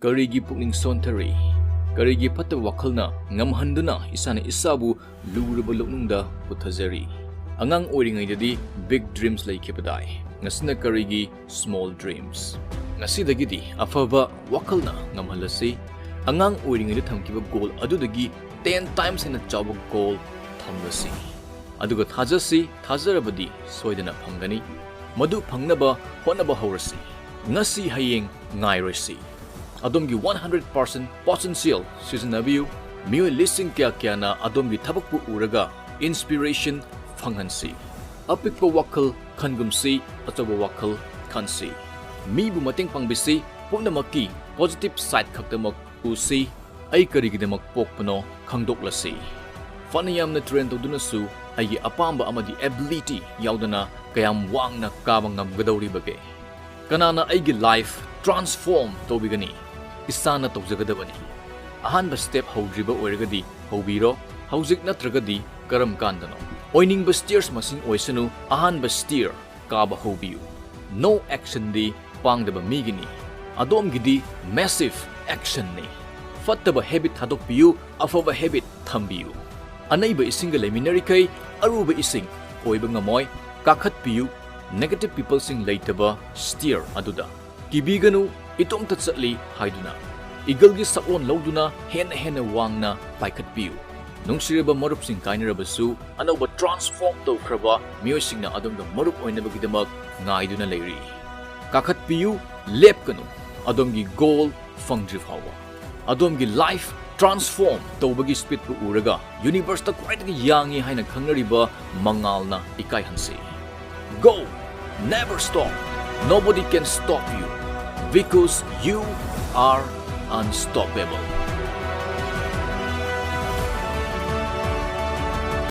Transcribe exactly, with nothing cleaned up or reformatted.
ꯀꯔꯤꯒꯤ ꯄꯨꯛꯅꯤꯡ ꯁꯣꯟꯊꯔꯤ? ꯀꯔꯤꯒꯤ ꯐꯠꯇꯕ ꯋꯥꯈꯜꯅ ꯉꯝꯍꯟꯗꯨꯅ ꯏꯁꯥꯅ ꯏꯁꯥꯕꯨ ꯂꯨꯔꯕ ꯂꯣꯛꯅꯨꯡꯗ ꯄꯨꯊꯖꯔꯤ? ꯑꯉꯥꯡ ꯑꯣꯏꯔꯤꯉꯩꯗꯗꯤ big dreams ꯂꯩꯈꯤꯕꯗꯥꯏ꯫ ꯉꯁꯤꯅ ꯀꯔꯤꯒꯤ small dreams? ꯉꯁꯤꯗꯒꯤꯗꯤ ꯑꯐꯕ ꯋꯥꯈꯜꯅ ꯉꯝꯍꯜꯂꯁꯤ꯫ ꯑꯉꯥꯡ ꯑꯣꯏꯔꯤꯉꯩꯗ ꯊꯝꯈꯤꯕ goal ꯑꯗꯨꯗꯒꯤ ten times ꯍꯦꯟꯅ ꯆꯥꯎꯕ goal ꯊꯝꯂꯁꯤ꯫ ꯑꯗꯨꯒ ꯊꯥꯖꯁꯤ, ꯊꯥꯖꯔꯕꯗꯤ ꯁꯣꯏꯗꯅ ꯐꯪꯒꯅꯤ꯫ ꯃꯗꯨ ꯐꯪꯅꯕ ꯍꯣꯠꯅꯕ ꯍꯧꯔꯁꯤ꯫ ꯉꯁꯤ ꯍꯌꯦꯡ ꯉꯥꯏꯔꯣꯏꯁꯤ꯫ ꯑꯗꯣꯝꯒꯤ one hundred percent potential ꯁꯤꯖꯤꯟꯅꯕꯤꯌꯨ꯫ ꯃꯤꯑꯣꯏ ꯂꯤꯁꯤꯡ ꯀꯌꯥ ꯀꯌꯥꯅ ꯑꯗꯣꯝꯒꯤ ꯊꯕꯛꯄꯨ ꯎꯔꯒ inspiration ꯐꯪꯍꯟꯁꯤ꯫ ꯑꯄꯤꯛꯄ ꯋꯥꯈꯜ ꯈꯟꯒꯨꯝꯁꯤ, ꯑꯆꯧꯕ ꯋꯥꯈꯜ ꯈꯟꯁꯤ꯫ ꯃꯤꯕꯨ ꯃꯇꯦꯡ ꯄꯥꯡꯕꯤꯁꯤ, ꯄꯨꯝꯅꯃꯛꯀꯤ positive side ꯈꯛꯇꯃꯛ ꯎꯁꯤ꯫ ꯑꯩ ꯀꯔꯤꯒꯤꯗꯃꯛ ꯄꯣꯛꯄꯅꯣ ꯈꯪꯗꯣꯛꯂꯁꯤ꯫ ꯐꯅ ꯌꯥꯝꯅ train ꯇꯧꯗꯨꯅꯁꯨ ꯑꯩꯒꯤ ꯑꯄꯥꯝꯕ ꯑꯃꯗꯤ ability ꯌꯥꯎꯗꯅ ꯀꯌꯥꯝ ꯋꯥꯡꯅ ꯀꯥꯕ ꯉꯝꯒꯗꯧꯔꯤꯕꯒꯦ? ꯀꯅꯥꯅ ꯑꯩꯒꯤ life transform ꯇꯧꯕꯤꯒꯅꯤ? ꯏꯁꯥꯅ ꯇꯧꯖꯒꯗꯕꯅꯤ꯫ ꯑꯍꯥꯟꯕ step ꯍꯧꯗ꯭ꯔꯤꯕ ꯑꯣꯏꯔꯒꯗꯤ ꯍꯧꯕꯤꯔꯣ, ꯍꯧꯖꯤꯛ ꯅꯠꯇ꯭ꯔꯒꯗꯤ ꯀꯔꯝ ꯀꯥꯟꯗꯅꯣ? ꯑꯣꯏꯅꯤꯡꯕ stairs ꯃꯁꯤꯡ ꯑꯣꯏꯁꯅꯨ, ꯑꯍꯥꯟꯕ stair ꯀꯥꯕ ꯍꯧꯕꯤꯌꯨ꯫ No action ꯗꯤ ꯄꯥꯡꯗꯕ ꯃꯤꯒꯤꯅꯤ꯫ ꯑꯗꯣꯝꯒꯤꯗꯤ massive action ꯅꯤ꯫ ꯐꯠꯇꯕ habit ꯊꯥꯗꯣꯛꯄꯤꯌꯨ, ꯑꯐꯕ habit ꯊꯝꯕꯤꯌꯨ꯫ ꯑꯅꯩꯕ ꯏꯁꯤꯡꯒ ꯂꯩꯃꯤꯟꯅꯔꯤꯈꯩ ꯑꯔꯨꯕ ꯏꯁꯤꯡ ꯑꯣꯏꯕ ꯉꯝꯃꯣꯏ꯫ ꯀꯥꯈꯠꯄꯤꯌꯨ negative people ꯁꯤꯡ ꯂꯩꯇꯕ stair ꯑꯗꯨꯗ꯫ ꯀꯤꯕꯤꯒꯅꯨ, ꯏꯇꯣꯝꯇ ꯆꯠꯂꯤ ꯍꯥꯏꯗꯨꯅ꯫ Eagle ꯒꯤ ꯁꯛꯂꯣꯟ ꯂꯧꯗꯨꯅ ꯍꯦꯟꯅ ꯍꯦꯟꯅ ꯋꯥꯡꯅ ꯄꯥꯏꯈꯠꯄꯤꯌꯨ꯫ ꯅꯨꯡꯁꯤꯔꯕ ꯃꯔꯨꯞꯁꯤꯡ ꯀꯥꯏꯅꯔꯕꯁꯨ, ꯑꯅꯧꯕ transform ꯇꯧꯈ꯭ꯔꯕ ꯃꯤꯑꯣꯏꯁꯤꯡꯅ ꯑꯗꯣꯝꯒ ꯃꯔꯨꯞ ꯑꯣꯏꯅꯕꯒꯤꯗꯃꯛ ꯉꯥꯏꯗꯨꯅ ꯂꯩꯔꯤ꯫ ꯀꯥꯈꯠꯄꯤꯌꯨ, ꯂꯦꯞꯀꯅꯨ, ꯑꯗꯣꯝꯒꯤ goal ꯐꯪꯗ꯭ꯔꯤ ꯐꯥꯎꯕ꯫ ꯑꯗꯣꯝꯒꯤ life transform ꯇꯧꯕꯒꯤ speed ꯄꯨ ꯎꯔꯒ universe ꯇ ꯈ꯭ꯋꯥꯏꯗꯒꯤ ꯌꯥꯡꯉꯤ ꯍꯥꯏꯅ ꯈꯪꯅꯔꯤꯕ ꯃꯉꯥꯜꯅ ꯏꯀꯥꯏꯍꯟꯁꯤ꯫ Go! Never stop! Nobody can stop you because you are unstoppable.